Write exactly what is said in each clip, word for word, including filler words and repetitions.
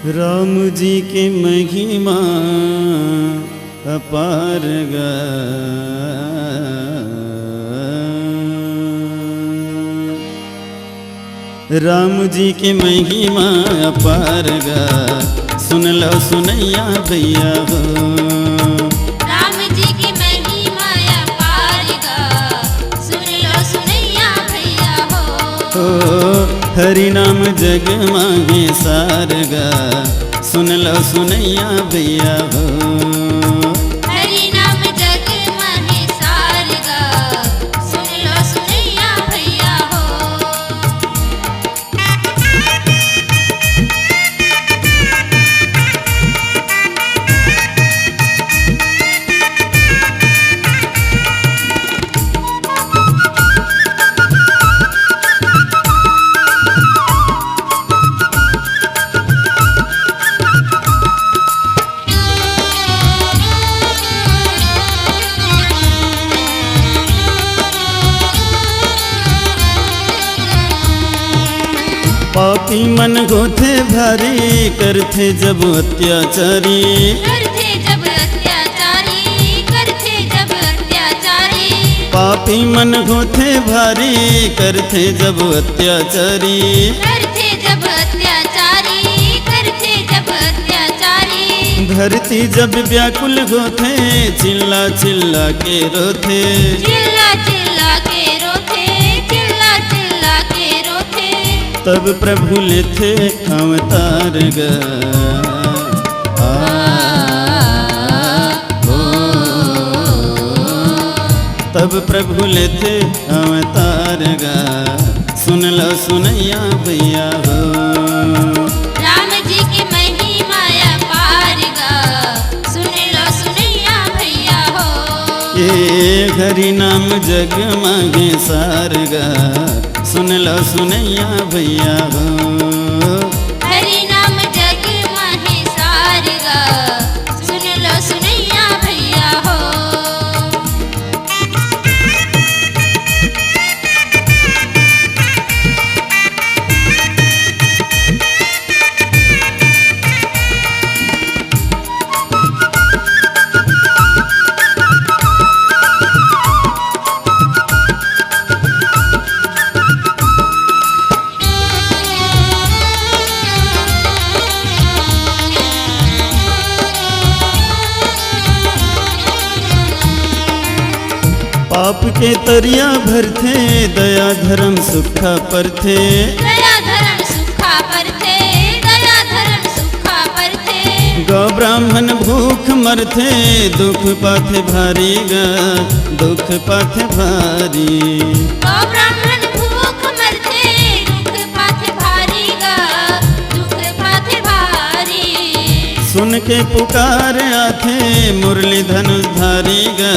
राम जी के महिमा अपार गा। राम जी के महिमा अपार गा, सुन लो सुनैया भैया हो। राम जी के महिमा अपार गा, सुन लो सुनैया भैया हो। ओ, हरि नाम जग माहे सार गा, सुन लो सुनैया भैया हो। हरि नाम जग माहे सार गा, सुन लो सुनैया भैया हो। पापी मन होथे भारी, करथे जब अत्याचारी। करथे जब अत्याचारी, करथे जब अत्याचारी। पापी मन होथे भारी, करथे जब अत्याचारी। करथे जब अत्याचारी, करथे जब अत्याचारी। धरती जब व्याकुल होथे, चिल्ला चिल्ला के रोथे। चिल्ला चिल्ला के रोथे, चिल्ला चिल्ला के रोथे। तब प्रभु लेथे अवतार गा। आ, ओ, तब प्रभु लेथे अवतार गा, सुन लो सुनैया भैया हो। राम जी के महिमा अपार गा, सुन लो सुनैया भैया हो। ये हरि नाम जग माहे सार गा, सुन लो सुनैया भैया हो। हरि नाम जग माहे सार गा, सुन लो सुनैया भैया हो। पाप के तरिया भरथे, दया धर्म सुक्खा परथे। दया धर्म सुक्खा परथे, दया धर्म सुक्खा परथे। गौ ब्राह्मण भूख मरथे, दुख पाथे भारी गा, दुख पाथे भारी। गौ ब्राह्मण भूख मरथे, दुख पाथे भारी गा, दुख पाथे भारी। सुन के पुकार आथे मुरली धनुषधारी गा,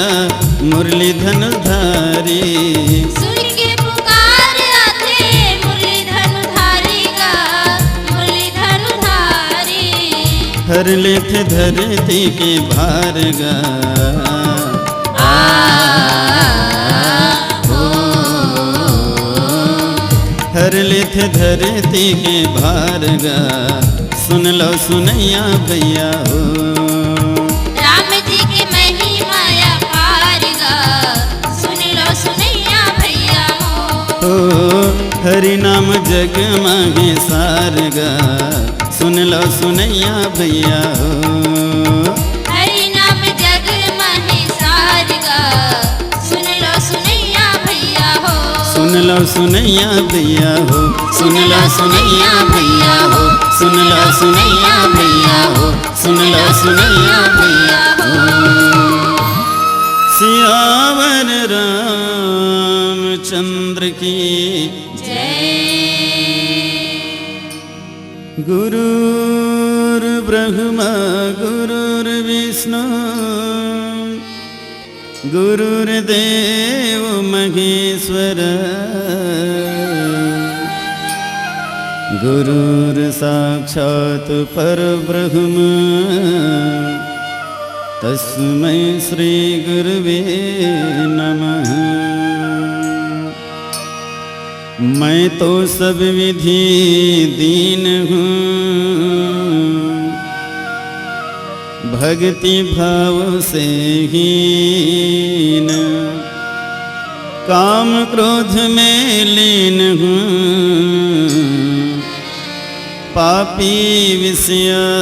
मुरली धनुषधारी। सुन के पुकार आथे मुरली धनुषधारी गा, मुरली धनुषधारी। हर लेथे धरती के भार गा। आ, ओ, हर लेथे धरती के भार गा, सुन लो सुनैया भैया हो। राम जी के महिमा अपार गा, सुन लो सुनैया भैया हो। ओ, हरि नाम जग माहे सार गा, सुन लो सुनैया भैया हो। हरि नाम जग माहे सार गा, सुन लो सुनैया भैया हो। सुन लो सुनैया भैया हो, सुन लो सुनैया भैया हो, सुन लो सुनैया भैया हो, सुन लो सुनैया भैया हो। सियावर रामचंद्र की जय। गुरुर्ब्रह्मा गुरुर्विष्णु गुरुर्देव महेश्वर। गुरुर्साक्षात् परब्रह्म तस्मै श्री गुरुवे नमः। मैं तो सब विधि दीन हूँ, भक्ति भाव से हीन, काम क्रोध में लीन हूँ, पापी विषयाधीन।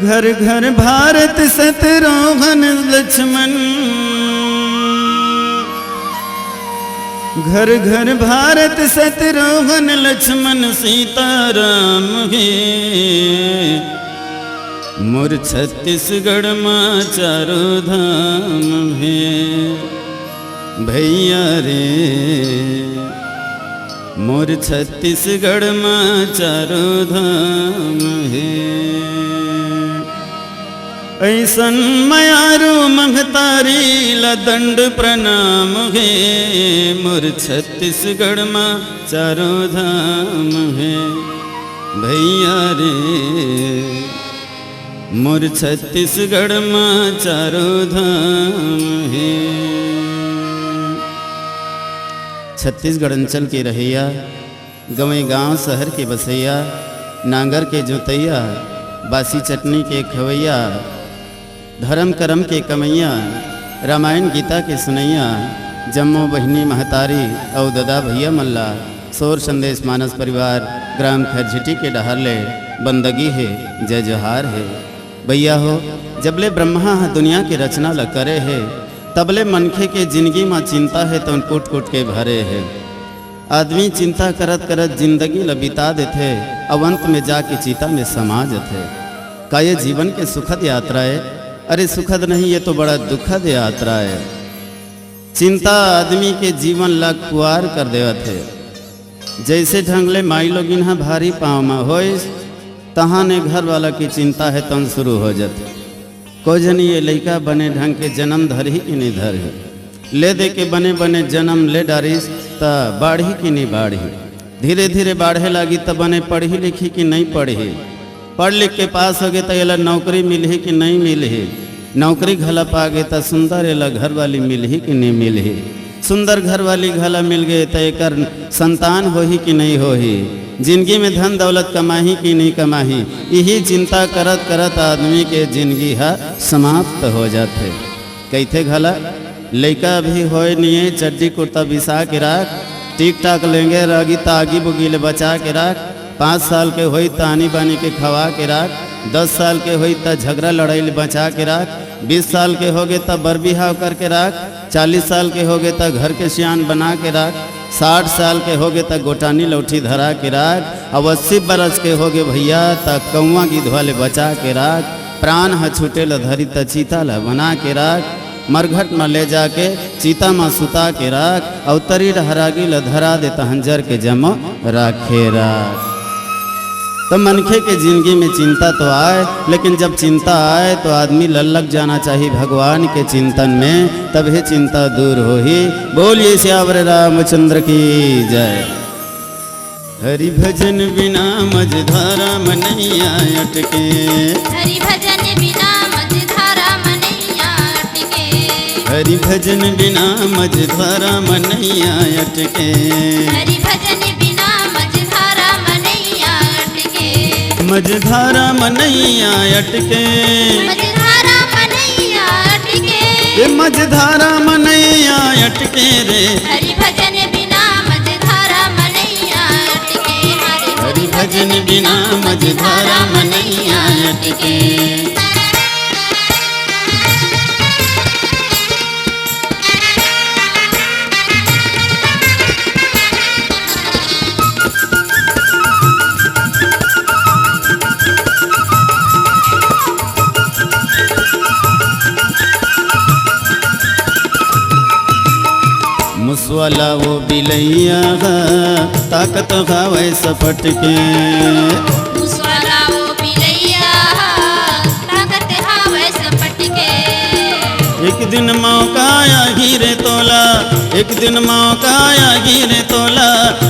घर घर भारत शत्रुघ्न लक्ष्मण, घर घर भारत शत्रुघ्न लक्ष्मण सीताराम हे। मोर छत्तीसगढ़ मा चारों धाम हे भैया रे। मोर छत्तीसगढ़ मा चारों धाम हे। ऐसन मयारू महतारी ला दंड प्रणाम हे। मोर छत्तीसगढ़ मा चारों धाम हे भैया रे। मोर छत्तीसगढ़ मा चारों धाम हे। छत्तीसगढ़ अंचल के रहइया, गंवई गांव शहर के बसइया, नांगर के जोतइया, बासी चटनी के खवइया, धरम करम के कमइया, रामायण गीता के सुनइया, जम्मो बहिनी महतारी अउ ददा भैया मन ला सोर संदेश मानस परिवार ग्राम खरझिटी के डहार ले बंदगी हे, जय जोहार हे। भैया हो, जबले ब्रह्मा ह दुनिया के रचना ल करे हे, तबले मनखे के जिनगी म चिंता हे तउन कुट कुट के भरे हे। आदमी चिंता करत करत जिंदगी ल बिता देथे, अउ अंत में जाके चिता में समा जथे। का ये जीवन के सुखद यात्रा ए? अरे सुखद नहीं, ये तो बड़ा दुखद यात्रा ए। चिंता आदमी के जीवन ला खुवार कर देवत हे। जइसे ढंग ले माईलोगिन ह भारी पांव म होइस, तहाने घर वाला के चिंता हे तउन शुरू हो जथे। कोई झन ये लइका बने ढंग के जनम धरही कि नइ धरही, ले दे के बने बने जनम ले डारिस त बाढ़ही कि नइ बाढ़ही। धीरे धीरे बाढ़े लागी त बने पढ़ही लिखही कि नइ पढ़ही, पढ़ लिख के पास होगे त एला नौकरी मिलही कि नइ मिलही, नौकरी घला पागे त सुंदर एला घरवाली मिलही कि नइ मिलही, सुंदर घरवाली घला मिलगे त एकर संतान होही कि नइ होही, जिनगी में धन दौलत कमाही कि नइ कमाही, इही चिंता करत करत आदमी के जिनगी ह समाप्त हो जाथे। कहिथे घला, लइका अभी होय निये, चड्डी कुर्ता बिसा के राख, टीक टाक लेंगे रागी त आगी बुगी ले बचा के राख, पाँच साल के होई त आनी बानी के खवा के राख, दस साल के होई त झगरा लड़ाई ले बचा के राख, बीस साल के होगे त बर बिहाव करके राख, चालीस साल के होगे त घर के सियान बना के राख, साठ साल के होगे त गोटानी लौठी धरा के राख, अब अस्सी बरस के होगे भैया त कौआ गिधवा ले बचा के राख, प्राण ह छूटे ल धरी त चीता ल बना के राख, मरघट म ले जाके चीता म सुता के राख, अउ तरी डहरागी ल धरा दे तहन जर के जमो राखे राख। तो मनखे के जिंदगी में चिंता तो आए, लेकिन जब चिंता आए तो आदमी ललक जाना चाहिए भगवान के चिंतन में, तब हे चिंता दूर होही। बोलिए सियावर रामचंद्र की जय। हरि भजन बिना मझधारा म नैया अटके। हरि भजन बिना मझधारा म नैया अटके। हरि भजन बिना मझधारा म नैया अटके। हरि भजन बिना मझधारा म नैया अटके। मझधारा म नैया अटके। मझधारा म नैया अटके। ए मझधारा म नैया अटके रे। हरि भजन बिना मझधारा म नैया अटके। हरि हरि भजन बिना मझधारा म नैया अटके। मुसवा ला वो बिलैया ह, ताकत हवय सपट के। मुसवा ला वो बिलैया ह, ताकत हवय सपट के। एक दिन मौका आही रे तोला, एक दिन मौका आही रे तोला,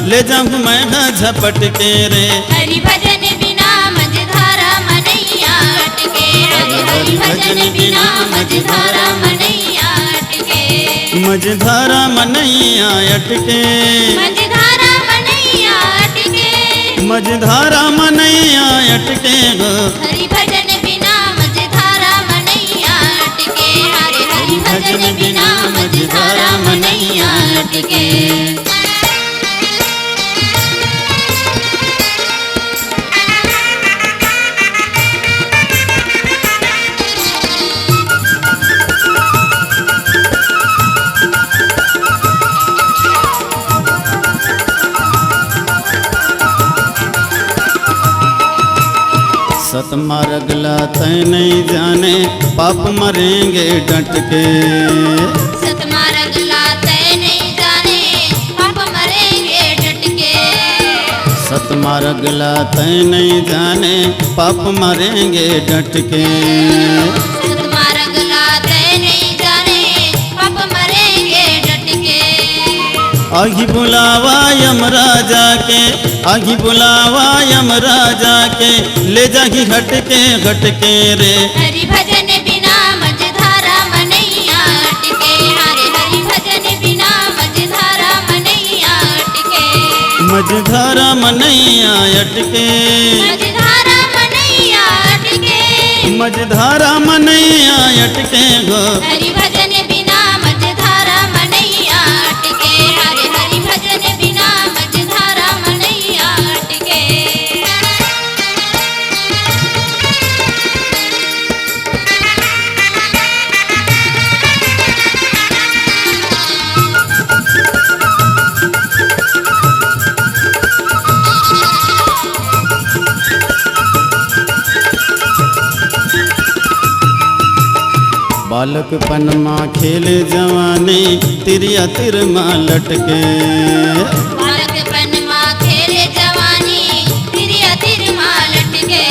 ले जाहूं मैं ह झपट के रे। हरि भजन बिना मझधारा म नैया अटके। हरि हरि भजन बिना मझधारा म नैया अटके। मझधारा म नैया अटके। मझधारा म नैया अटके। मझधारा म नैया अटके गो। हरि भजन बिना मझधारा म नैया अटके। हरे हरि भजन बिना मझधारा म नैया अटके। सतमार्ग ला तै नहीं जाने, पाप मरेंगे डट के। सतमार्ग ला तै नहीं जाने, पाप मरेंगे डट के। सतमार्ग ला तै नहीं जाने, पाप मरेंगे डट के। सतमार्ग ला तै नहीं जाने, पाप मरेंगे डट के। आही बुलावा यम राजा के, आही बुलावा यम राजा के, ले जाही हट के, हट के रे। हरि भजन बिना मझधारा म नैया अटके। हरे हरि भजन बिना मझधारा म नैया अटके। मझधारा म नैया अटके। मझधारा म नैया अटके। मझधारा म नैया अटके गो। हरि भजन बिना मझधारा म नैया अटके। हरे हरि भजन बिना मझधारा म नैया अटके। बालकपन मा खेले जवानी, तिरिया तिर मा लटके। बालकपन मा खेले जवानी, तिरिया तिर मा लटके।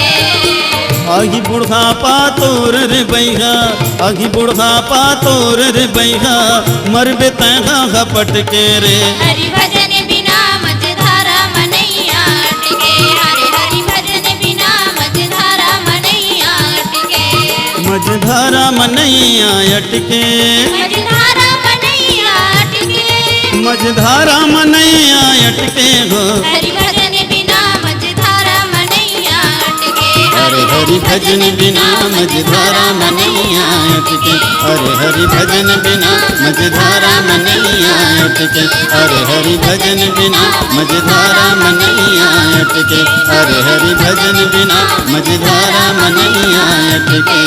आही बुढ़ापा तोर रे बइहा, आही बुढ़ापा तोर रे बइहा, मरबे तैहा हपट के रे। हरि भजन बिना मझधारा म नैया अटके। हरे हरि भजन बिना मझधारा म नैया अटके। मझधारा म नैया अटके। मझधारा म नैया अटके। मझधारा म नैया अटके हो। हरि भजन बिना मझधारा म नैया अटके। हरे हरि भजन बिना मझधारा म नैया अटके। हरे हरि भजन बिना मझधारा म नैया अटके। हरे हरि भजन बिना मझधारा म नैया अटके। हरे हरि भजन बिना मझधारा म नैया अटके।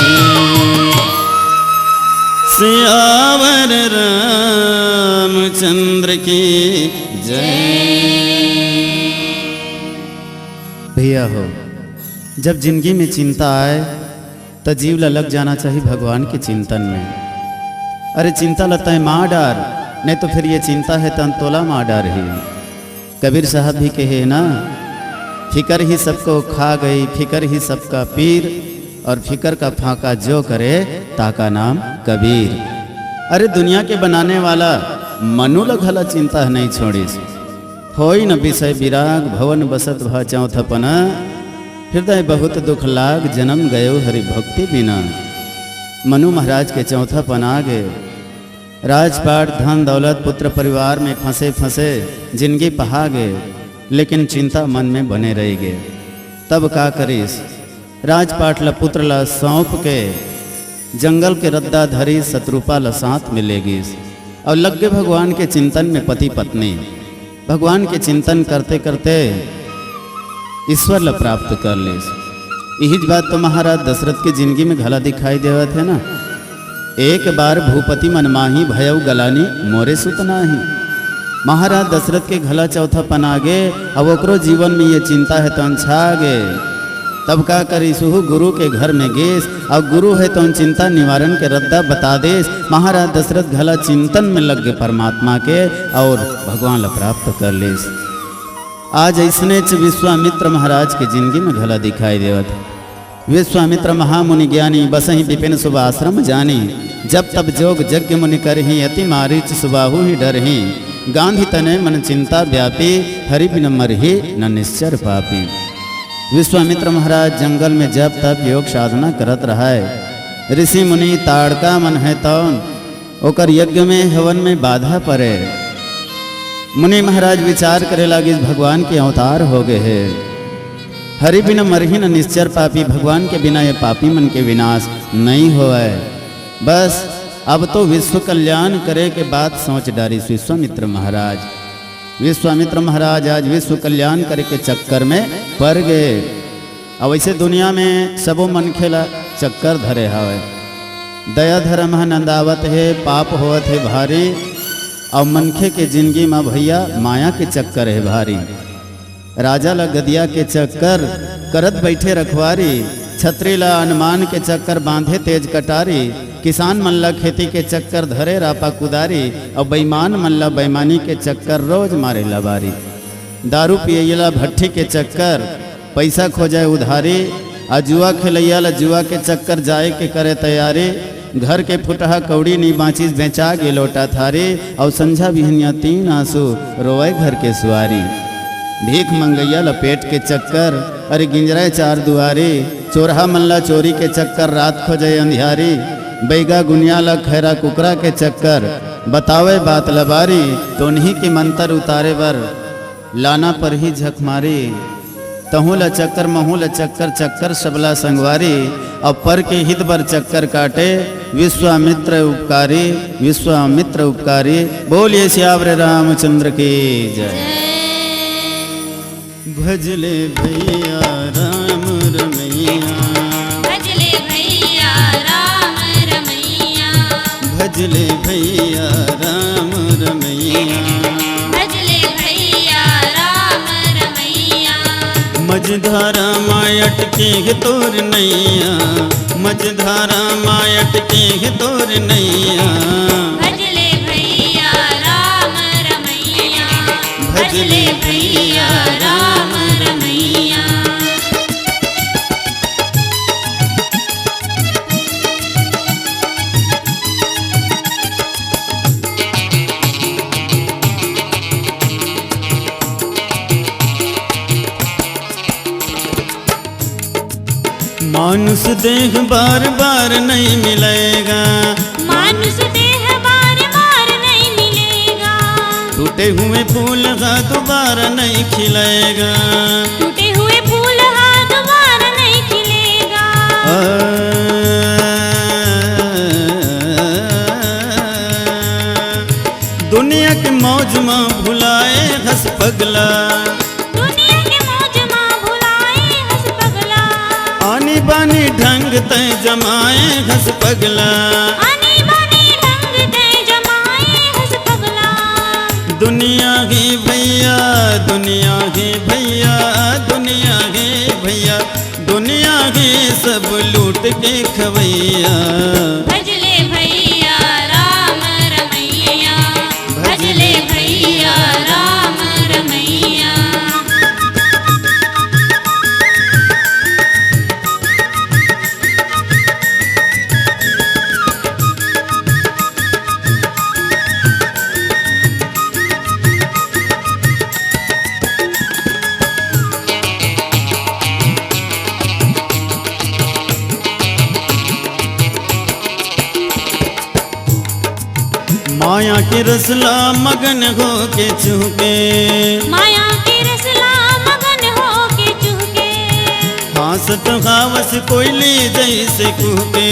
सियावर रामचंद्र की जय। भैया हो, जब जिंदगी में चिंता आए, त जीव ला लग जाना चाहिए भगवान के चिंतन में। अरे, चिंता ला तय मार डार, नहीं तो फिर ये चिंता है तन तोला मार डार ही। कबीर साहब भी कहे ना, "फिकर ही सबको खा गई, फिकर ही सबका पीर, और फिकर का फाका जो करे, ताका नाम कबीर।" अरे, दुनिया के बनाने वाला मनु ला घला चिंता नहीं छोड़िस। होई न विषय विराग, भवन बसत भा चौथपना। हृदय बहुत दुख लाग, जन्म गयो हरि भक्ति बिना। मनु महाराज के चौथापन आ गे। राजपाट, धन दौलत, पुत्र परिवार में फंसे फंसे जिंदगी पहा गे, लेकिन चिंता मन में बने रह गे। तब का करिस? राजपाट ला पुत्र ला सौंप के जंगल के रद्दा धरी शत्रुपा ला साथ में ले गिस और लग गे भगवान के चिंतन में। पति पत्नी भगवान के चिंतन करते करते ईश्वर ला प्राप्त कर लेस। यही बात तो महाराज दशरथ के जिंदगी में घला दिखाई देवत है ना। एक बार भूपति मन माही, भयउ गलानी मोरे सुत नाही। महाराज दशरथ के घला चौथापन आ गे, अब ओकरो जीवन में ये चिंता है तो छा गे। तब का करिस, उहू गुरु के घर में गेस, अउ गुरु है तो चिंता निवारण के रद्दा बता देस। महाराज दशरथ घला चिंतन में लग गे परमात्मा के और भगवान ला प्राप्त कर लेस। आज अइसनेच विश्वामित्र महाराज के जिंदगी में घला दिखाई देवत। विश्वामित्र महामुनि ज्ञानी, बसहि विपिन शुभ आश्रम जानी। जप तप जोग यज्ञ मुनि करही, अति मारीच सुबाहु ही डरही। गांधी तनय मन चिंता व्यापी, हरि बिन मरही न निश्चर पापी। विश्वामित्र महाराज जंगल में जप तप योग साधना करत रहय। ऋषि मुनि ताड़का मन है तौन ओकर यज्ञ में, हवन में बाधा परे। मुनि महाराज विचार करे लागिस, भगवान के अवतार हो गए हे। हरि बिन मरही न निश्चर पापी, भगवान के बिना ये पापी मन के विनाश नहीं होवय। बस अब तो विश्व कल्याण करे के बात सोच डारिस विश्वामित्र महाराज। विश्वामित्र महाराज आज विश्व कल्याण करे के चक्कर में पर गए। अब ऐसे दुनिया में सबो मनखे ला चक्कर धरे हवय। दया धर्म ह नंदावत हे, पाप होवत हे भारी। अउ मनखे के जिंदगी म भैया माया के चक्कर हे भारी। राजा ला गदिया के चक्कर, करत बइठे रखवारी। छतरी ला अनुमान के चक्कर, बांधे तेज कटारी। किसान मन ला खेती के चक्कर, धरे रापा कुदारी। अउ बेईमान मन ला बेईमानी के चक्कर, रोज मारे लबारी। दारू पियैया ला भट्ठी के चक्कर, पइसा खोजय उधारी। आ जुआ खेलैया ला जुआ के चक्कर, जाए के करे तैयारी। घर के फुटहा कौड़ी नी बांचिस, बेचा गे लोटा थारी। अउ संझा बिहनिया तीन आंसू, रोवय घर के सुआरी। भीख मंगैया ला पेट के चक्कर, अरे गिंजरय चार दुआरी। चोरहा मन ला चोरी के चक्कर, रात खोजय अंधियारी। बैगा गुनिया ला खैरा कुकरा के चक्कर, बतावय बात लबारी। तोनही के मंतर उतारे बर, लाना परही झकमारी। तहूँ ल चक्कर, महूँ ल चक्कर, चक्कर सबला संगवारी। अउ पर के हित बर चक्कर काटे, विश्वामित्र उपकारी, विश्वामित्र उपकारी। बोलिए सियावर रामचंद्र की जय। भजले भैया राम रमैया। भजले भैया राम रमैया। भजले भैया राम रमैया। भजले भैया राम रमैया। मझधारा मा अटके हे तोर नैया। मझधारा मा अटके हे तोर नैया। भजले भैया राम रमैया। भजले भैया राम रमैया। मानुष देह बार बार नहीं मिलेगा। मानुष देह बार बार नहीं मिलेगा। टूटे हुए फूल हा दोबारा नहीं खिलेगा। टूटे हुए फूल हा दोबारा नहीं खिलेगा। आ, दुनिया के मौज मा भुलाए हस पगला। दुनिया के मौज मा भुलाए हस पगला। आनी बानी ढंग तैं जमाए हस पगला। आनी बानी ढंग तैं जमाए हस पगला। दुनिया हे भैया, दुनिया हे भैया, दुनिया हे भैया, दुनिया हे सब लूट के खवैया। भजले भैया राम रमैया। भजले भैया राम रमैया। माया के रसला मगन होके चुहके। माया के रसला मगन होके चुहके। हाँसत हावस कोयली जैसे कुहके।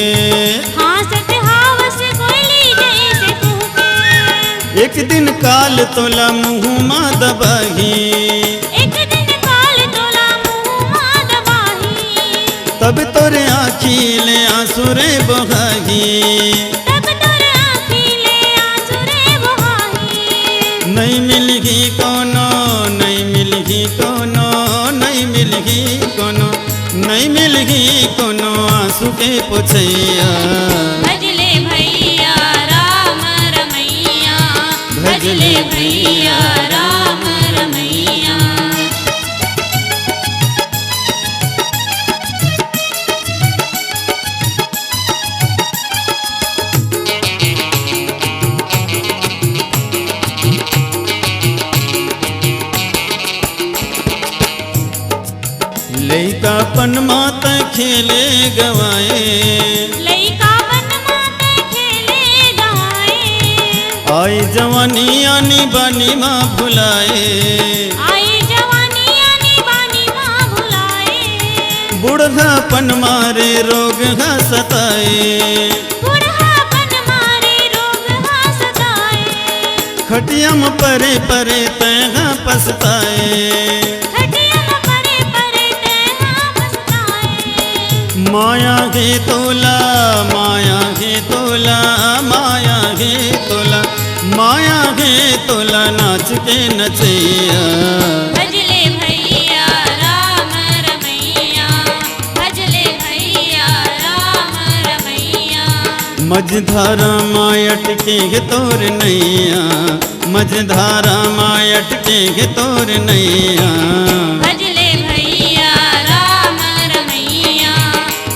हाँसत हावस कोयली जैसे कुहके। एक दिन काल तोला मुँह मा दबाही। एक दिन काल तोला मुँह मा दबाही। तब तोरे आँखी ले आँसू रे बहाही। तब तोरे आँखी ले आँसू रे बहाही। नहीं मिलही कोनो, नहीं मिलही कोनो, नहीं मिलही कोनो, नहीं मिलही कोनो आँसू के पोछैया। भजले भैया राम रमैया। भजले भैया राम रमैया। लइकापन मा तैं खेले गवाए। लइकापन मा तैं खेले गवाए। आई जवानी आनी बानी मा भुलाए। आई जवानी आनी बानी मा भुलाए। बुढ़ापन मारे रोग हा सताए। बुढ़ापन मारे रोग हा सताए। खटिया म परे परे तैं हा पछताए। खटिया म परे परे तैं हा पछताए। माया हे तोला, माया हे तोला, माया हे तोला, माया हे तोला नाच के नचैया। भजले भैया राम रमैया, भजले भैया राम रमैया। मझधारा मा अटके हे तोर नैया, मझधारा मा अटके हे तोर नैया। भजले भैया राम रमैया,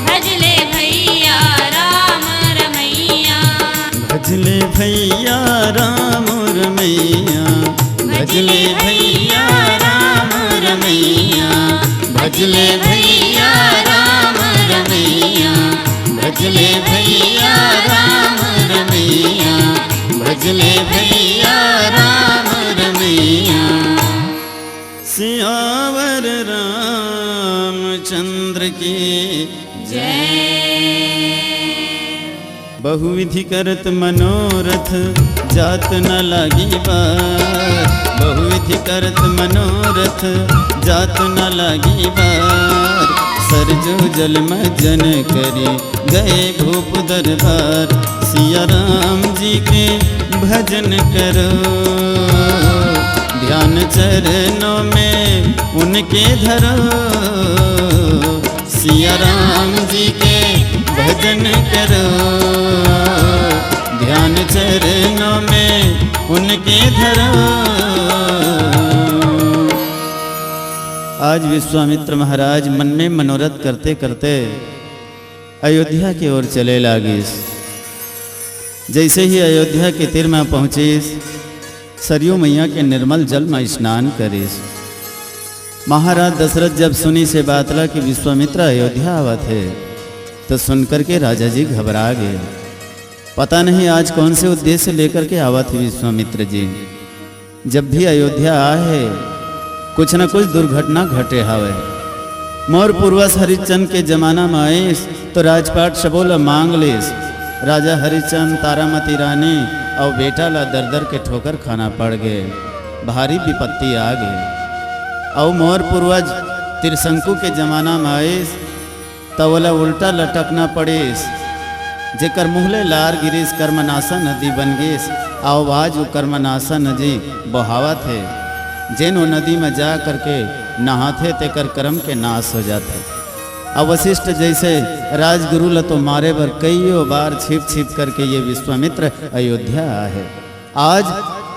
भजले भैया राम रमैया। भजले भैया राम रमैया, भजले भैया राम रमैया, भजले भैया राम रमैया, भजले भैया राम रमैया, भजले भैया राम रमैया। सियावर रामचंद्र की जय। बहुविधि करत मनोरथ जात न लागी बार। बहुविधि करत मनोरथ जात न लागी बार। सरजू जल मज्जन करी गए भूप दरबार। सिया राम जी के भजन करो, ध्यान चरणों में उनके धरो। सिया राम जी के भजन करो, ध्यान चरणों में उनके धरो। आज विश्वामित्र महाराज मन में मनोरथ करते करते अयोध्या के ओर चले लागिस। जैसे ही अयोध्या के तीर में पहुंचिस, सरयू मैया के निर्मल जल में स्नान करिस। महाराज दशरथ जब सुनिस ए बात ला कि विश्वामित्र अयोध्या आवत हे, तो सुन करके राजा जी घबरा गए। पता नहीं आज कौन से उद्देश्य लेकर के आवत हे विश्वामित्र जी। जब भी अयोध्या आए हे, कुछ न कुछ दुर्घटना घटे हावय। मोर पूर्वज हरिश्चंद के जमाना में आइस, तो राजपाट सबो ल मांग लिस। राजा हरिश्चंद, तारामती रानी अउ बेटा ला दर दर के ठोकर खाना पड़ गे, भारी विपत्ति आ गे। अउ मोर पूर्वज त्रिशंकु के जमाना में आइस, त ओला उल्टा लटकना पड़िस। जेकर मुँह ले लार गिरिस, कर्मनाशा नदी बन गिस, अउ आज वो कर्मनाशा नदी बोहावत हे। जेन वो नदी में जा करके नहाथे, तेकर कर्म के नाश हो जाथे। अब वशिष्ठ जैसे राजगुरु ल तो मारे बर कईयों बार छिप छिप करके ये विश्वामित्र अयोध्या आए हे। आज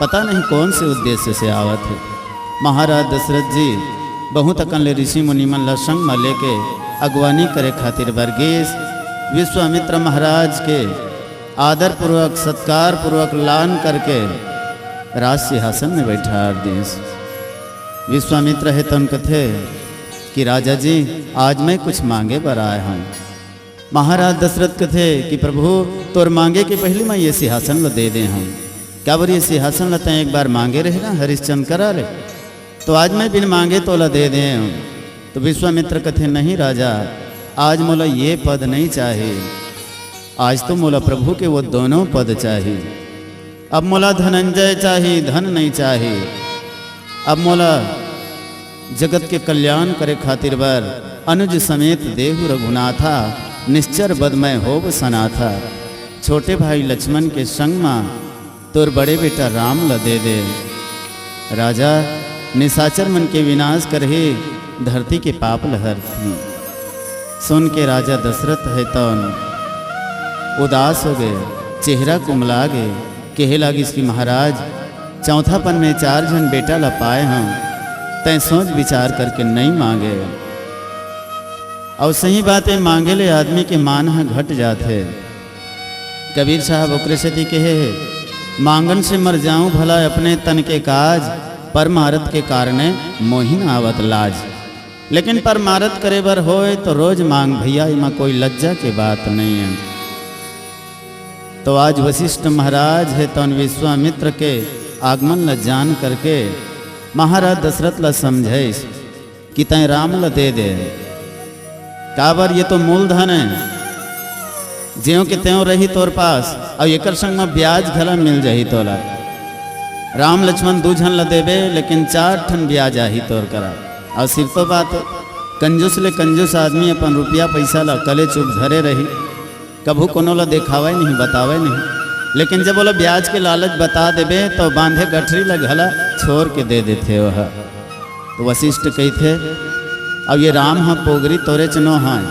पता नहीं कौन से उद्देश्य से आवत हे। महाराज दशरथ जी बहुत अकन ले ऋषि मुनि मन ला संग में लेके अगवानी करे खातिर बर गेस। विश्वामित्र महाराज के आदर पूर्वक, सत्कार पूर्वक लान करके राज सिंहासन में बैठार दिस। विश्वामित्र हे तन कथे कि राजा जी, आज मैं कुछ मांगे बर आए हूँ। महाराज दशरथ कथे कि प्रभु, तोर मांगे के पहिली मैं ये सिंहासन ल दे दे हूँ। काबर ये सिंहासन ल तैं एक बार मांगे रहे ना हरिश्चंद करा ले, तो आज मैं बिन मांगे तोला दे दे हूँ। तो विश्वामित्र कथे, नहीं राजा, आज मोला ये पद नहीं चाही, आज तो मोला प्रभु के वो दोनों पद चाही। अब मोला धनंजय चाही, धन नहीं चाही। अब मोला जगत के कल्याण करे खातिर बर अनुज समेत देहु रघुनाथा, निश्चर बद मैं होब सनाथा। छोटे भाई लक्ष्मण के संग मा तोर बड़े बेटा राम ल दे दे। राजा निशाचर मन के विनाश करही, धरती के पाप ल हरही। सुन के राजा दशरथ हे तौन उदास हो गए, चेहरा कुमला गए, कहे लागिस कि महाराज, चौथापन में चार झन बेटा ला पाए हंव, तैं सोच विचार करके नइ मांगे। अउ सही बात हे, मांगे ले आदमी के मान ह घट जात हे। कबीर साहब ओकरे सेती कहे हे, मांगन से मर जाऊं भला अपने तन के काज, परमारथ के कारणे मोहि न आवत लाज। लेकिन परमारथ करे बर होय तो रोज मांग भैया, एमा कोई लज्जा के बात नइ हे। तो आज वशिष्ठ महाराज हे तौन विश्वामित्र के आगमन ल जान करके महाराज दशरथ ल समझाइस कि तैं राम ल दे दे, काबर ये तो मूलधन हे, ज्यों के त्यों रही तोर पास, अउ एकर संग म ब्याज घला मिल जाही तोला। राम लक्ष्मण दू झन ल देबे, लेकिन चार ठन ब्याज आही तोर करा। अउ सिर्फ तो बात, कंजूस ले कंजूस आदमी अपन रुपया पैसा ल कले चुप धरे रही, कभू कोनो ल देखावय नहीं, बतावय नहीं, लेकिन जब ओला ब्याज के लालच बता देबे, तो बांधे गठरी ल घला छोर के दे देथे ओह। तो वशिष्ठ कहिथे, अब ये राम ह पोगरी तोरेच नो हय,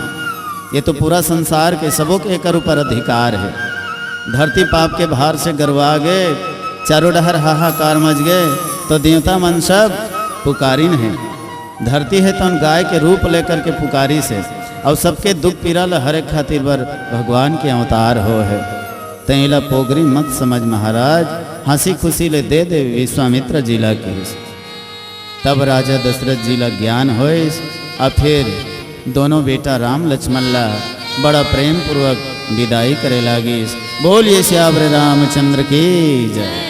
ये तो पूरा संसार के सबो के एकर ऊपर अधिकार हे। धरती पाप के भार से गरवा गे, चारों डहर हाहाकार मच गे, तो देवता मन सब पुकारिन हे। धरती हे तौन गाय के रूप लेकर के पुकारिस हे, अउ सबके दुख पीरा ल हरे खातिर बर भगवान के अवतार होय हे। तैं एला पोगरी मत समझ महाराज, हंसी खुशी ले दे दे विश्वामित्र जी ला कहिस। तब राजा दशरथ जी ला ज्ञान होइस, अउ फिर दोनों बेटा राम लक्ष्मण ला बड़ा प्रेम पूर्वक विदाई करे लागिस। बोलिए सियावर रामचंद्र की जय।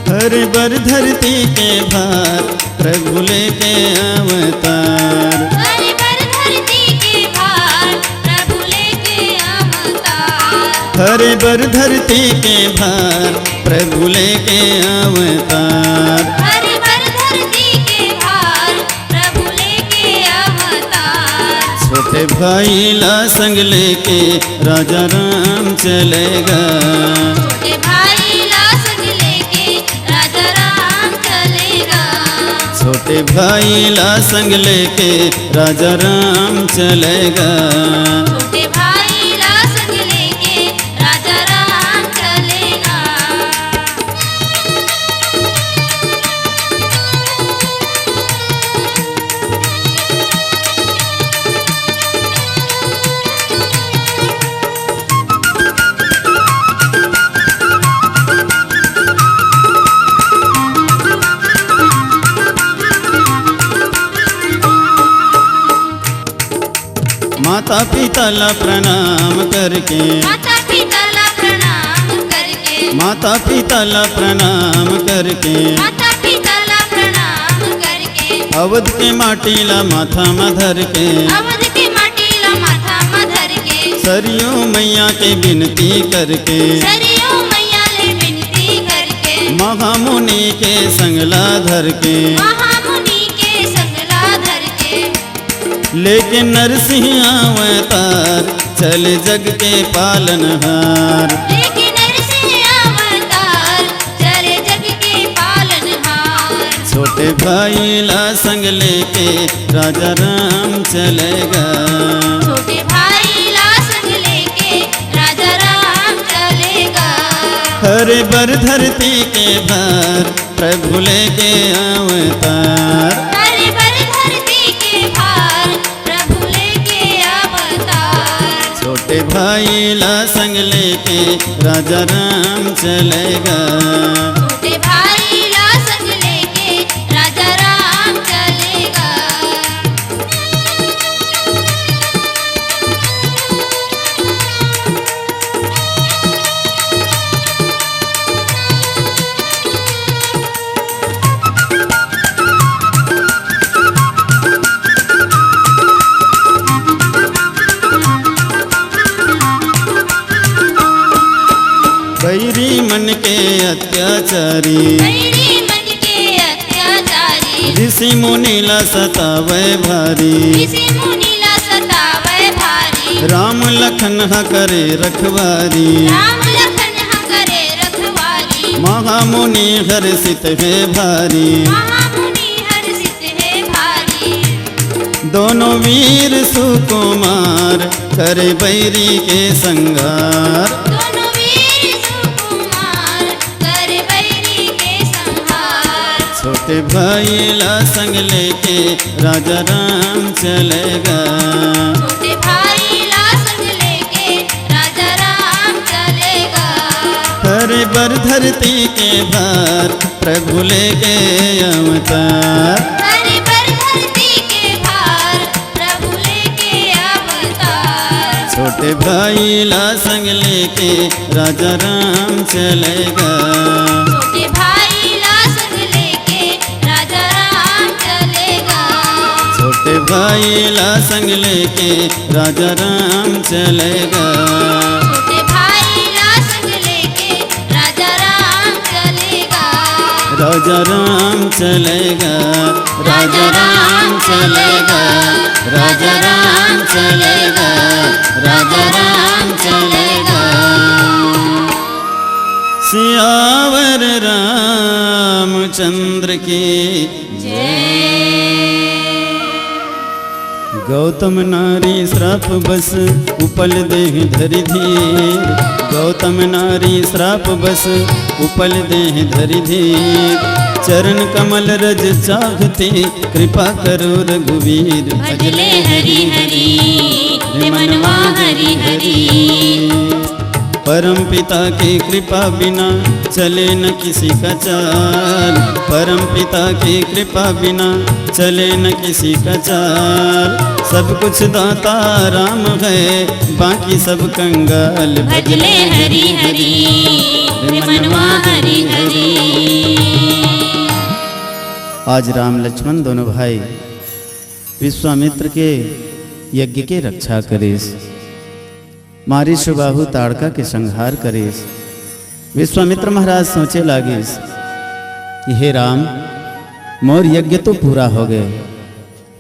हरे बर धरती के भार, प्रभु लेके अवतार। हरे बर धरती के भार, प्रभु लेके अवतार। हरे बर धरती के भार, प्रभु लेके अवतार। हरे बर धरती के भार, प्रभु लेके अवतार। छोटे भाई ला संग लेके राजा राम चले गा। छोटे भाई ला संग लेके राजा राम चले गा। छोटे भाई ला संग लेके राजा राम चले गा। छोटे भाई ला संग लेके राजा राम चले गा। माता पिता ला प्रणाम करके। माता पिता ला प्रणाम करके। माता पिता ला प्रणाम करके। माता पिता ला प्रणाम करके। अवध के माटी ला माथा म धर के। अवध के माटी ला माथा म धर के। सरयू मैया के बिनती करके। सरयू मैया ले बिनती करके। महामुनि के संग ला धर के। महामुनि के संग ला धर के। लेके नरसिंह अवतार, चले जग के पालनहार। लेके नरसिंह अवतार, चले जग के पालनहार। छोटे भाई ला संग लेके राजा राम चले गा। छोटे भाई ला संग लेके राजा राम चले गा। हरे बर धरती के भार, प्रभु लेके अवतार। हरे बर धरती के भार, प्रभु लेके अवतार। छोटे भाई ला संग लेके राजा राम चले गा। छोटे भाई ला संग लेके राजा राम चले गा। बैरी मन के अत्याचारी। बैरी मन के अत्याचारी। ऋषि मुनि ला सतावे भारी। ऋषि मुनि ला सतावे भारी। राम लखन ह करे रखवारी। राम लखन ह करे रखवारी। महामुनि हर्षित हे भारी। महामुनि हर्षित हे भारी। दोनों वीर सुकुमार, करे बैरी के संहार। दोनों वीर सुकुमार, करे बैरी के संहार। छोटे भाई ला संग लेके राजा राम चलेगा। छोटे भाई ला संग लेके राजा राम चलेगा। हरे बर धरती के भार प्रभु लेके अवतार। हरे बर धरती के भार प्रभु लेके अवतार। छोटे भाई ला संग लेके राजा राम चलेगा। छोटे भाई ला संग लेके राजा राम चलेगा। छोटे भाई ला संग लेके राजा राम चलेगा। छोटे भाई ला संग लेके राजा राम चलेगा। राजा राम चलेगा। राजा राम चलेगा। राजा राम चलेगा। राजा राम चलेगा। सियावर रामचंद्र की जय। गौतम नारी श्राप बस उपल देह धरि धीर। गौतम नारी श्राप बस उपल देह धरि धीर। चरण कमल रज चाहते कृपा करो रघुवीर। भजले हरि हरि, रे मनवा हरि हरि। परम पिता के कृपा बिना चले न किसी का चाल। परम पिता के कृपा बिना चले न किसी का चाल। सब कुछ दाता राम है, बाकी सब कंगाल। भजले हरि हरि, रे मनवा हरि हरि। आज राम लक्ष्मण दोनों भाई विश्वामित्र के यज्ञ के रक्षा करिस, मारी सुबाहु ताड़का के संहार करिस। विश्वामित्र महाराज सोचे लागिस कि हे राम, मोर यज्ञ तो पूरा हो गए,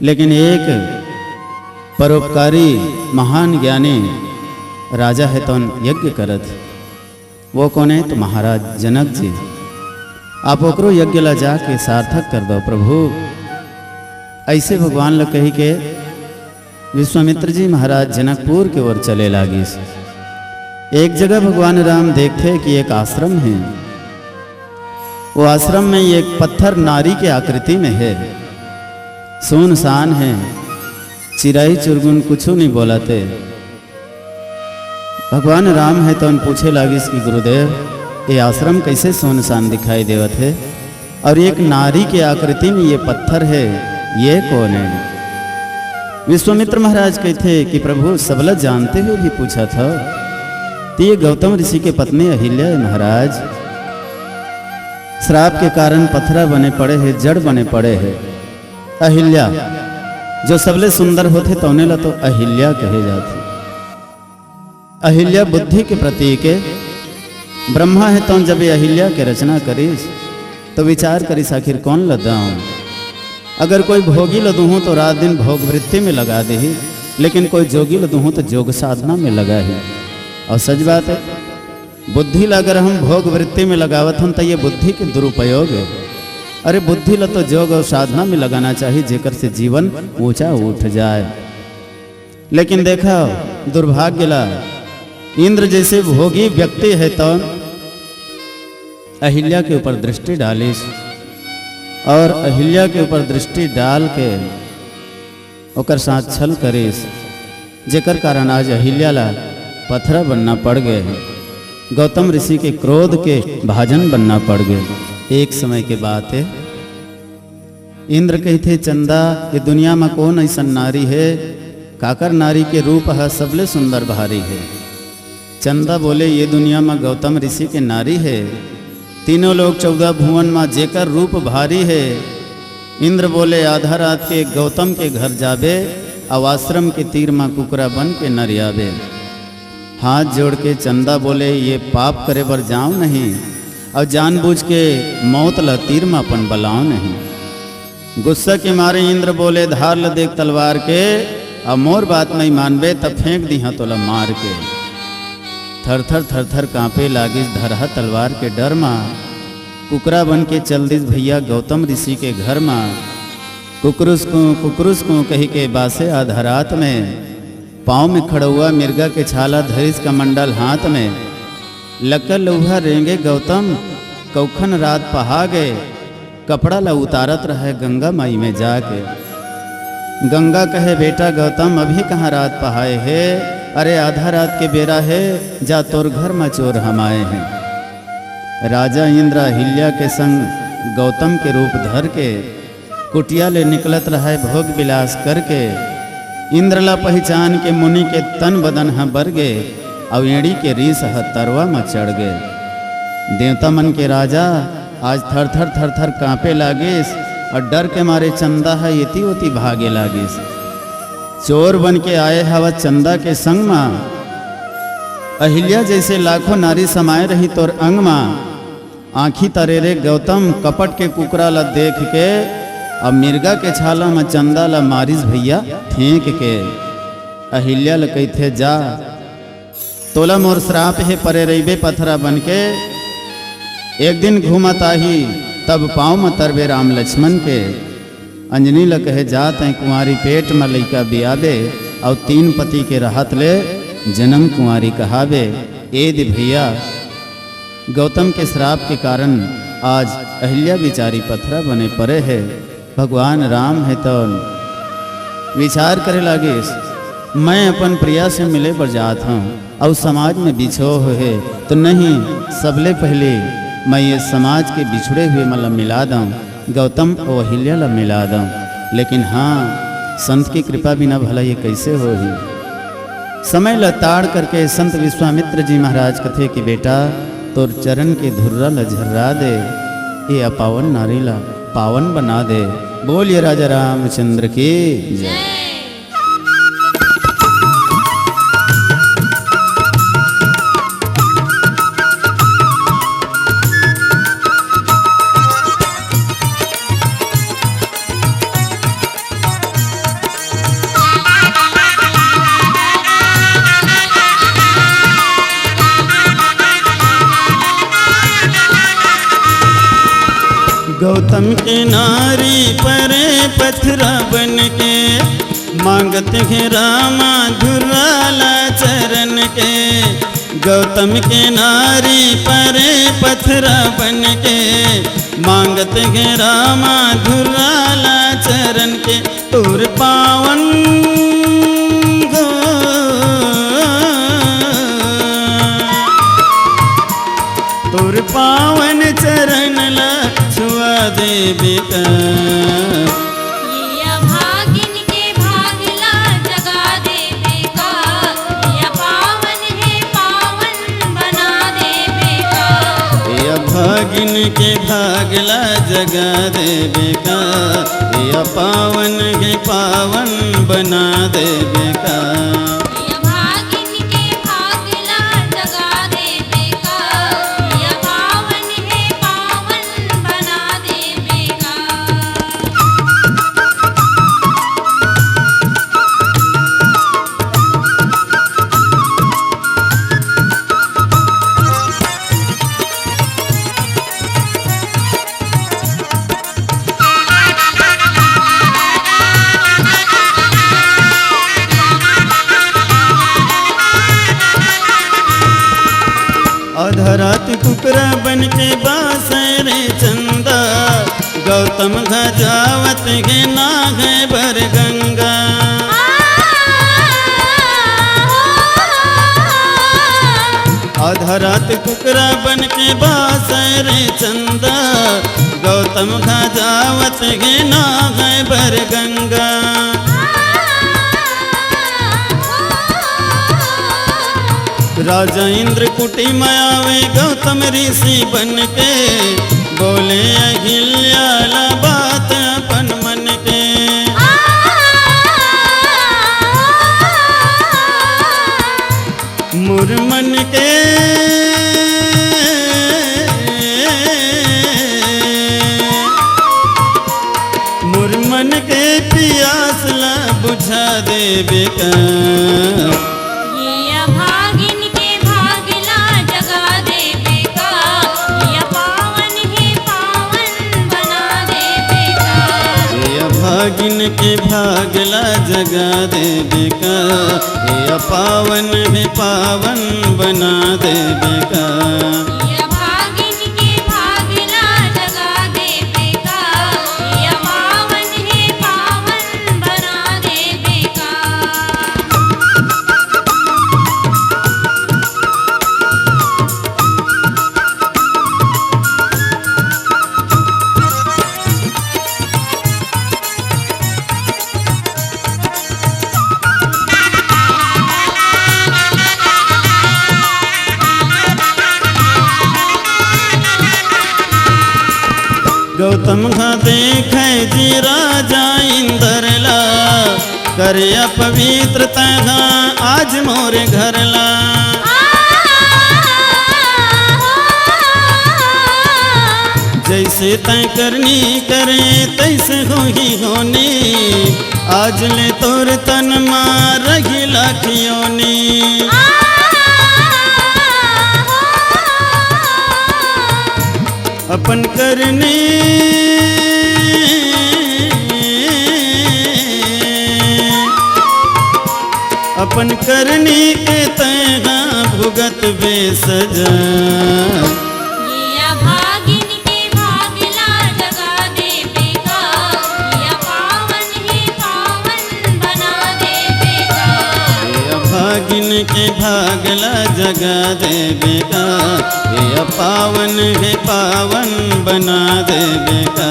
लेकिन एक परोपकारी महान ज्ञानी राजा है तौन यज्ञ करत। वो कोन है? तो महाराज जनक जी। आप ओकरो यज्ञ ला जाके सार्थक कर दो प्रभु। ऐसे भगवान ला कही के विश्वामित्र जी महाराज जनकपुर के ओर चले लागिस। एक जगह भगवान राम देखते कि एक आश्रम है। वो आश्रम में एक पत्थर नारी के आकृति में है, सुनसान है, चिराई चुरगुन कुछ नहीं बोलाते। भगवान राम है तौन पूछे लागिस कि गुरुदेव, ये आश्रम कैसे सुनसान दिखाई देवत है और एक नारी के आकृति में ये पत्थर है, ये कौन है? विश्वामित्र महाराज कहते कि प्रभु, सबला जानते हुए भी पूछा था, तो ये गौतम ऋषि के पत्नी अहिल्या है महाराज। श्राप के कारण पत्थरा बने पड़े है, जड़ बने पड़े है। अहिल्या जो सबले सुंदर होथे तौने ला तो अहिल्या कहे जाथे। अहिल्या बुद्धि के प्रतीक है। ब्रह्मा है तौन जब ये अहिल्या के रचना करिस तो विचार करिस आखिर कौन ल दऊं। अगर कोई भोगी ल दूहूं तो रात दिन भोग वृत्ति में लगा देही, लेकिन कोई जोगी ल दूहूं तो जोग साधना में लगा ही। और सच बात है, बुद्धि ला अगर हम भोग वृत्ति में लगावत हन, तो ये बुद्धि के दुरुपयोग है। अरे, बुद्धि ला तो जोग और साधना में लगाना चाहिए, जेकर से जीवन ऊंचा उठ जाए। लेकिन देखा दुर्भाग्य ला, इंद्र जैसे भोगी व्यक्ति है तो अहिल्या के ऊपर दृष्टि डालिस और अहिल्या के ऊपर दृष्टि डाल के ओकर साथ छल करिस, जेकर कारण आज अहिल्या ला पथरा बनना पड़ गए हे, गौतम ऋषि के क्रोध के भाजन बनना पड़ गए। एक समय के बात है, इंद्र कहिथे, "चंदा, ये दुनिया म कोन अइसन नारी हे, काकर नारी के रूप ह सबले सुंदर भारी हे?" चंदा बोले, "ये दुनिया म गौतम ऋषि के नारी हे, तीनों लोक चौदह भुवन म जेकर रूप भारी हे।" इंद्र बोले, "आधा रात के गौतम के घर जाबे, अउ आश्रम के तीर म कुकरा बन के नरियाबे।" हाथ जोड़ के चंदा बोले, "ये पाप करे बर जाओ नहीं, अउ जानबूझ के मौत ल तीर म अपन बलाओ नहीं।" गुस्सा के मारे इंद्र बोले, "धार ल देख तलवार के, अउ मोर बात नहीं मानबे, त फेंक दिहा तोला मार के।" थर-थर, थर-थर कांपे लागिस धरहा तलवार के डर मा। कुकरा बन के चल दिस भैया गौतम ऋषि के घर मा। "कुकरुस कूं, कुकरुस कूं," कहि के बासे आधा रात में पाँव में खड़उआ मिर्गा के छाला धरिस कमंडल हाथ में। लक्कर लउहा रेंगे गौतम, कउखन रात पहा गए। कपड़ा ला उतारत रहय गंगा माई में जाके। गंगा कहे, "बेटा गौतम, अभी कहाँ रात पहाय हे? अरे, आधा रात के बेरा हे, जा तोर घर म चोर हमाय हे।" राजा इंद्र अहिल्या के संग गौतम के रूप धर के कुटिया ले निकलत रहय भोग विलास करके। इंद्र ला पहिचान के मुनि के तन बदन ह बर गे, अउ एड़ी के रीस ह तरवा म चढ़ गे। देवता मन के राजा आज थर-थर, थर-थर कांपे लागिस अउ डर के मारे चंदा ह एती-ओती भागे लागिस। चोर बन के आए हवस चंदा के संग म, अहिल्या जइसे लाखों नारी समाए रही तोर अंग म। आँखी तरे रे गौतम कपट के कुकरा ल देख के, अब मिर्गा के छाला म चंदा ल मारिस भइया फेंक के। अहिल्या ल कहिथे, "जा, तोला मोर श्राप हे, परे रहिबे पथरा बन के, एक दिन घूमत आही, तब पाँव म तरबे राम लक्ष्मण के।" अंजनी ल कहे, "जा तैं कुंवारी पेट म लइका बियाबे, अउ तीन पति के रहत ले जनम कुंवारी कहाबे।" ए दे भइया, गौतम के श्राप के कारण आज अहिल्या बिचारी पथरा बने परे हे। भगवान राम हे तौन विचार करे लागिस, "मैं अपन प्रिया से मिले बर जात हौं, अउ समाज में बिछोह हे, तो नहीं, सबले पहले मैं ये समाज के बिछुड़े हुए मन ला मिला दौं, गौतम अउ अहिल्या ला मिला दौं।" लेकिन हाँ, संत की कृपा बिना भला ये कैसे होही? समय ल ताड़ करके संत विश्वामित्र जी महाराज कथे कि बेटा, तोर चरण के धुर्रा ल झर्रा दे, ये अपावन नारी ल पावन बना दे। बोलिए राजा रामचंद्र की जय। गौतम के नारी परे पथरा बन के, मांगत हे रामा धुर्रा ला चरण के। गौतम के नारी परे पथरा बन के, मांगत हे रामा धुर्रा ला चरण के। तोर पावन गो, तोर पावन चरण ला छुआ देबे का। ये अभागिन के भाग ला जगा देबे का, ये पावन हे पावन बना देबे का। ये अभागिन के भाग ला जगा देबे का, ये पावन हे पावन बना देबे का। ये अभागिन के भाग ला जगा देबे का, ये पावन हे पावन बना देबे का। आधा रात कुकरा बन के बासै रे चंदा, गौतम घजावत हे नाहै बर गंगा। आधा रात कुकरा बन के बासै रे चंदा, गौतम घजावत हे नाहै बर गंगा। राजा इंद्र कुटी में आवे गौतम ऋषि बन के, बोले अहिल्या ला बात अपन मन के। मोर मन के, मोर मन के पियास ला बुझा देबे का। ये अभागिन के भाग ला जगा देबे का, ये पावन हे पावन बना देबे का। ये अभागिन के भाग ला जगा देबे का, ये पावन हे पावन बना देबे का। ये अभागिन के भाग ला जगा देबे का, मुहा देखे जी राजा इंदर ला, करे अपवित्र तैं हा आज मोरे घर ला। जैसे तैं करनी करे तैसे होही होनी, आज ले तोर तन मा रही लाख योनी। अपन करनी, अपन करनी के तैं हा भुगत बे सजा। ये अभागिन के भाग ला जगा देबे का, ये पावन हे पावन बना देबे का। ये अभागिन के भाग ला जगा देबे का, ये पावन हे पावन बना देबे का।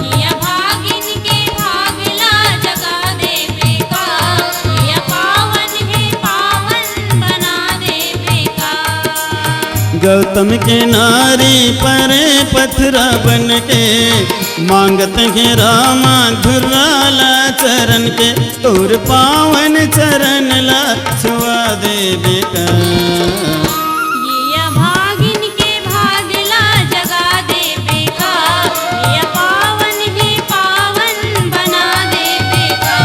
ये अभागिन के भाग ला जगा देबे का, ये पावन हे पावन बना देबे का। गौतम के नारी परे पथरा बन के, मांगत हे रामा धुर्रा ला चरण के, तोर पावन चरण ला छुआ देबे का। ये अभागिन के भाग ला जगा देबे का, ये पावन हे पावन बना देबे का।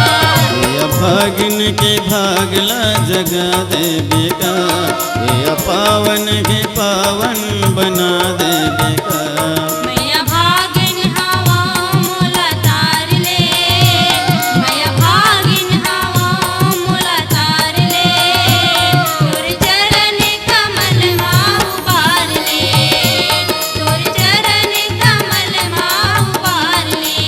ये अभागिन के भाग ला जगा देबे का, ये पावन हे पावन बना देबे का। मैं अभागिन हवं मोला तार ले, मैं अभागिन हवं मोला तार ले, तोर चरण कमल मा उबार ले, तोर चरण कमल मा उबार ले।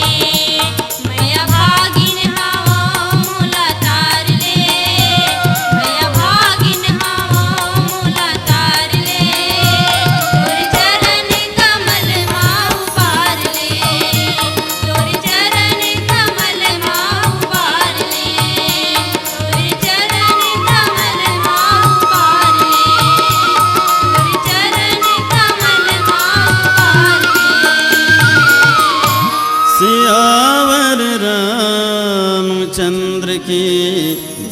मैं अभागिन हवं मोला तार ले, मैं अभागिन हवं मोला तार ले, तोर चरण कमल मा उबार ले, तोर चरण कमल मा उबार ले, तोर चरण कमल मा उबार ले, तोर चरण कमल मा उबार ले। सियावर रामचंद्र की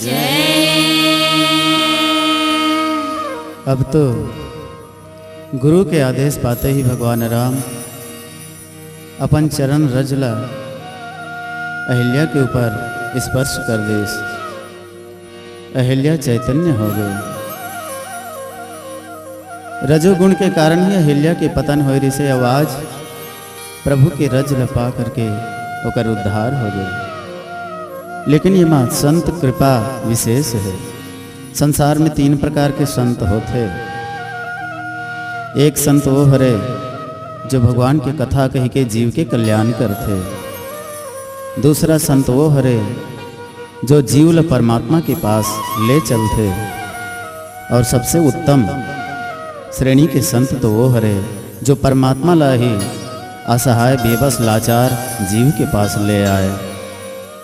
जय। अब तो गुरु के आदेश पाते ही भगवान राम अपन चरण रज ला अहिल्या के ऊपर स्पर्श कर देस। अहिल्या चैतन्य हो गई। रजोगुण के कारण ही अहिल्या के पतन होय रिसे, अउ आज प्रभु के रज ल पा करके ओकर उद्धार हो गए। लेकिन ये माँ संत कृपा विशेष है। संसार में तीन प्रकार के संत होथे। एक संत वो हरे जो भगवान के कथा कहि के जीव के कल्याण करथे। दूसरा संत वो हरे जो जीव ल परमात्मा के पास ले चलथे। और सबसे उत्तम श्रेणी के संत तो वो हरे जो परमात्मा ला ही असहाय, बेबस, लाचार जीव के पास ले आए।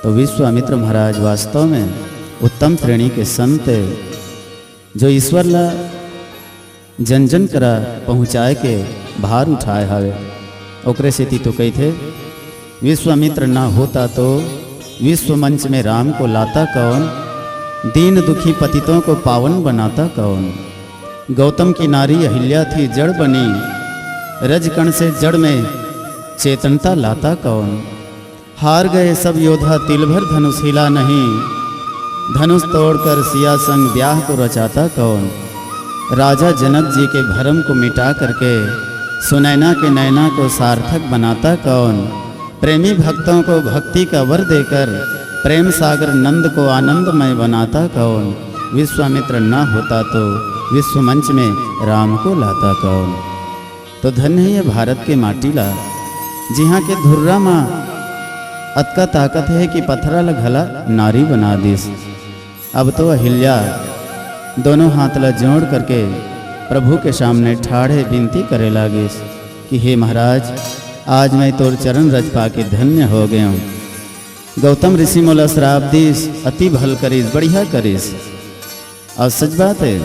तो विश्वामित्र महाराज वास्तव में उत्तम श्रेणी के संत है, जो ईश्वर ला जन जन करा पहुँचाए के भार उठाए हवे। ओकरे सेती तो कहिथे, विश्वामित्र ना होता तो विश्व मंच में राम को लाता कौन, दीन दुखी पतितों को पावन बनाता कौन। गौतम की नारी अहिल्या थी जड़ बनी, रजकण से जड़ में चेतनता लाता कौन। हार गए सब योद्धा, तिल भर धनुष हिला नहीं। धनुष तोड़कर सिया संग ब्याह को रचाता कौन? राजा जनक जी के भरम को मिटा करके सुनैना के नैना को सार्थक बनाता कौन? प्रेमी भक्तों को भक्ति का वर देकर प्रेम सागर नंद को आनंदमय बनाता कौन? विश्वामित्र न होता तो विश्व मंच में राम को लाता कौन? तो धन्य हे ये भारत के माटी ला, जिहाँ के धुर्रा मा अतका ताकत हे कि पथरा ला घला नारी बना दिस। अब तो अहिल्या दोनों हाथ ला जोड़ करके प्रभु के सामने ठाढ़े विनती करे लागिस कि हे महाराज, आज मैं तोर चरण रज पाके धन्य हो गयेंव। गौतम ऋषि मोला श्राप दिस, अति भल करिस, बढ़िया करिस। अउ सच बात हे,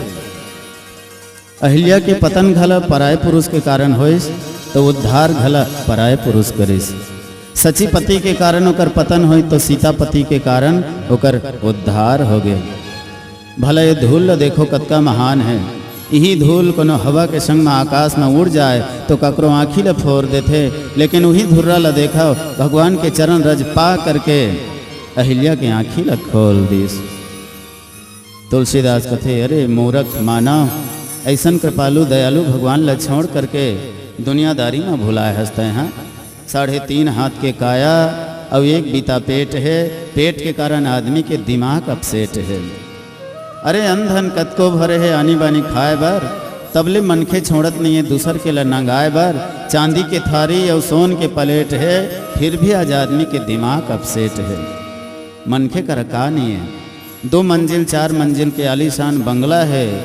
अहिल्या के पतन घला पराय पुरुष के कारण होइस। तो उद्धार घला पराय पुरुष करिस। सची पति के कारण ओकर पतन होय, तो सीता पति के कारण ओकर उद्धार हो गए। भला ये धूल ल देखो, कतका महान है। इही धूल कोनो हवा के संग म आकाश म उड़ जाए, तो ककरो आँखी ल फोर देथे, लेकिन उही धुर्रा ल देखो, भगवान के चरण रज पा करके अहिल्या के आँखी ल खोल दिस। तुलसीदास कथे, "अरे मूरख मानव, ऐसन कृपालु दयालु भगवान ल छोड़ करके दुनियादारी म भुलाए हस तैं हा। साढ़े तीन हाथ के काया अउ एक बीता पेट हे, पेट के कारण आदमी के दिमाग अपसेट हे। अरे अंधन कतको भरे हे आनी बानी खाए बर, तबले मनखे छोड़त नइये दूसर के ल नंगाए बर। चांदी के थारी अउ सोन के प्लेट हे, फिर भी आज आदमी के दिमाग अपसेट हे।" मनखे कर का नइये, दो मंजिल चार मंजिल के आलीशान बंगला हे,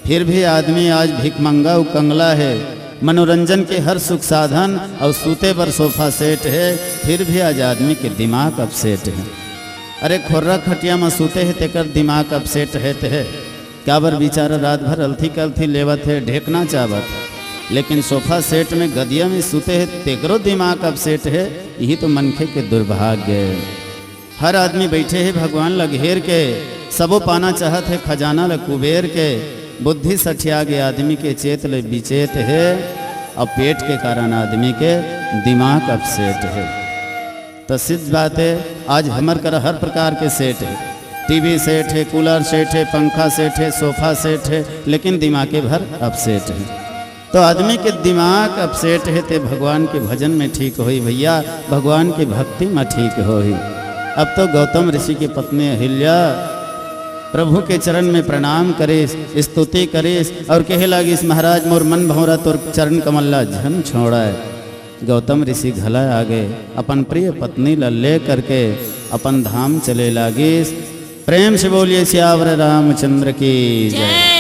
फिर भी आदमी आज भिखमंगा अउ कंगला हे। मनोरंजन के हर सुख साधन अउ सूते बर सोफा सेट हे, फिर भी आज आदमी के दिमाग अपसेट हे। अरे खोर्रा खटिया म सूते हे, तेकर दिमाग अपसेट हे ते हे। काबर बिचारा रात भर अलथी कलथी लेवत हे, ढेकना चाबत, लेकिन सोफा सेट में गदिया में सूते हे, तेकरो दिमाग अपसेट हे। यही तो मनखे के दुर्भाग्य हे। हर आदमी बैठे हे भगवान ल घेर के, सबो पाना चाहत हे खजाना ल कुबेर के। बुद्धि सठिया गे आदमी के, चेत ले बिचेत हे, अब पेट के कारण आदमी के दिमाग अपसेट हे। तो सिद्ध बात हे, आज हमर करा हर प्रकार के सेट हे, टीवी सेट हे, कूलर सेट हे, पंखा सेट हे, सोफा सेट हे, लेकिन दिमागे भर अपसेट हे। तो आदमी के दिमाग अपसेट हे ते भगवान के भजन में ठीक होही भैया, भगवान के भक्ति में ठीक होही। अब तो गौतम ऋषि के पत्नी अहिल्या प्रभु के चरण में प्रणाम करिस, स्तुति करिस अउ कहे लागिस, "महाराज मोर मन भौंरा तोर चरण कमल ला झन छोड़य।" गौतम ऋषि घला आगे अपन प्रिय पत्नी ला ले करके अपन धाम चले लागिस। प्रेम से बोलिए सियावर रामचंद्र की जय। जय।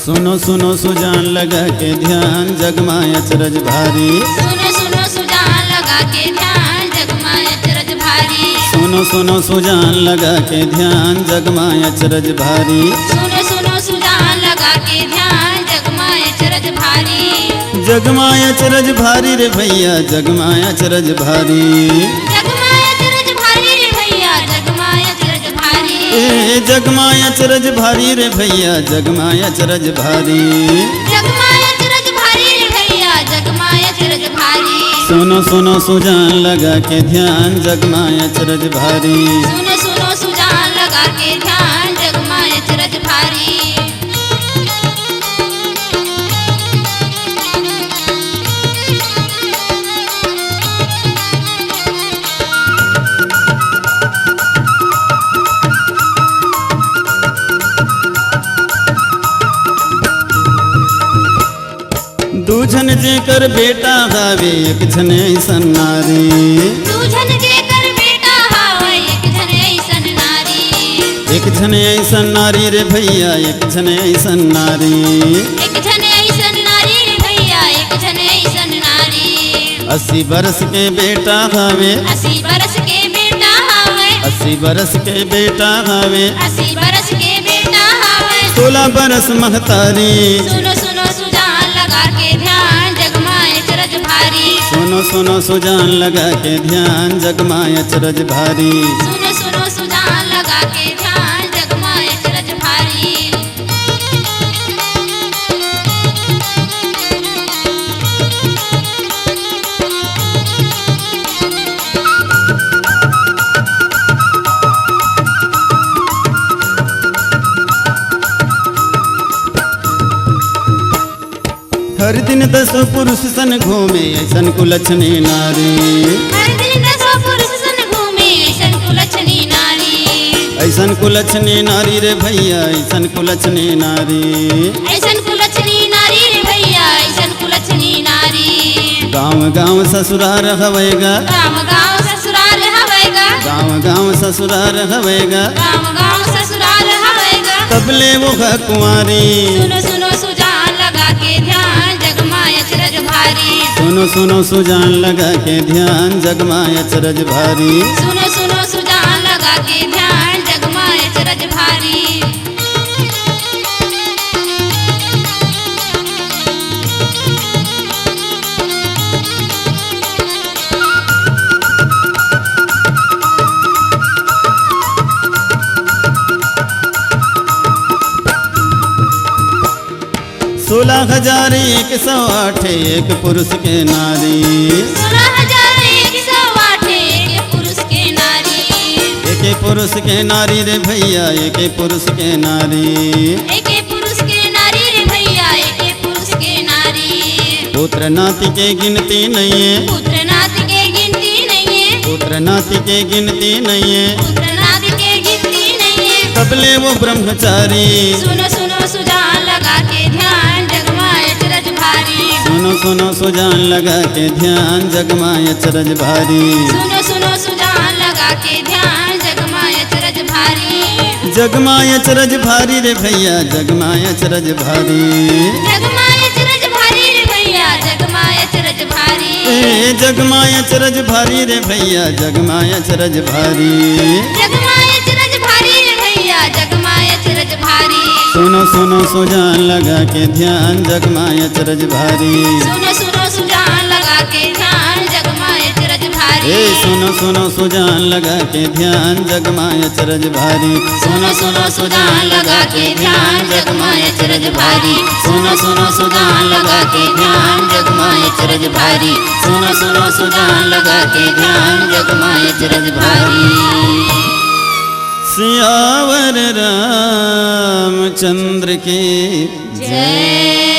सुनो सुनो सुजान लगा के ध्यान, जग मा अचरज भारी। सुनो सुनो सुजान लगा के ध्यान, जग मा अचरज भारी। सुनो सुनो सुजान लगा के ध्यान, जग मा अचरज भारी। सुनो सुनो सुजान लगा के ध्यान, जग मा अचरज भारी। जग मा अचरज भारी रे भैया, जग मा अचरज भारी। जग मा अचरज भारी रे भैया, जग मा अचरज भारी। ए, जग मा अचरज भारी रे भैया, जग मा अचरज भारी। जग मा अचरज भारी रे भैया, जग मा अचरज भारी। सुनो सुनो सुजान लगा के ध्यान, जग मा अचरज भारी। सुनो सुनो सुजान लगा के ध्यान, जग मा अचरज भारी। दू झन जेकर बेटा हावे, एक झन अइसन नारी। दू झन जेकर बेटा हावे, एक झन अइसन नारी। एक झन अइसन नारी रे भैया, एक झन अइसन नारी। एक झन अइसन नारी रे भैया, एक झन अइसन नारी। अस्सी बरस के बेटा हावे। अस्सी बरस के बेटा हावे। अस्सी बरस के बेटा हावे। अस्सी बरस के बेटा हावे। सोलह बरस महतारी। सुनो सुनो सुजान लगा के ध्यान, जग मा अचरज भारी। सुनो सुनो सुजान लगा के ध्यान, जग मा अचरज भारी। सुनो सुनो सुजान लगा के ध्यान, जग मा अचरज भारी। हर दिन दसो पुरुष सन घूमे अइसन कुलछनी नारी। हर दिन दसो पुरुष सन घूमे अइसन कुलछनी नारी। अइसन कुलछनी नारी रे भैया, अइसन कुलछनी नारी। अइसन कुलछनी नारी रे भैया, अइसन कुलछनी नारी। गाँव गाँव ससुरार हवय गा। गाँव गाँव ससुरार हवय गा। गाँव गाँव ससुरार हवय गा। गाँव गाँव ससुरार हवय गा। तबले वो ह कुंवारी। सुनो सुनो सुजान लगा के सुनो सुनो सुजान लगा के ध्यान, जग मा अचरज भारी। सुनो सुनो सुजान लगा के ध्यान, जग मा अचरज भारी। सोलह हजार एक सौ आठ एक पुरुष के नारी। सोलह हजार एक सौ आठ एक पुरुष के नारी। एक पुरुष के नारी रे भैया, एक पुरुष के नारी। एक पुरुष के नारी रे भैया, एक पुरुष के नारी। पुत्र नाती के गिनती नहीं है। पुत्र नाती के गिनती नहीं है। पुत्र नाती के गिनती नहीं है। पुत्र नाती के गिनती नहीं है। तबले वो ब्रह्मचारी। सुनो सुनो सुजान लगा के ध्यान, जग मा अचरज भारी। सुनो सुनो सुजान लगा के ध्यान, जग मा अचरज भारी। सुनो सुनो सुजान लगा के ध्यान, जग मा अचरज भारी। जग मा अचरज भारी रे भैया, जग मा अचरज भारी। जग मा अचरज भारी रे भैया, जग मा अचरज भारी। ए जग मा अचरज भारी रे भैया, जग मा अचरज भारी। जग मा अचरज भारी रे भैया, जग मा अचरज भारी। सुनो सुनो सुजान लगा के ध्यान, जग मा अचरज भारी। सुनो सुनो सुजान लगा के ध्यान, जग मा अचरज भारी। ए सुनो सुनो सुजान लगा के ध्यान, जग मा अचरज भारी। सुनो सुनो सुजान लगा के ध्यान, जग मा अचरज भारी। सुनो सुनो सुजान लगा के ध्यान, जग मा अचरज भारी। सुनो सुनो सुजान लगा के ध्यान, जग मा अचरज भारी। सियावर रामचंद्र की जय।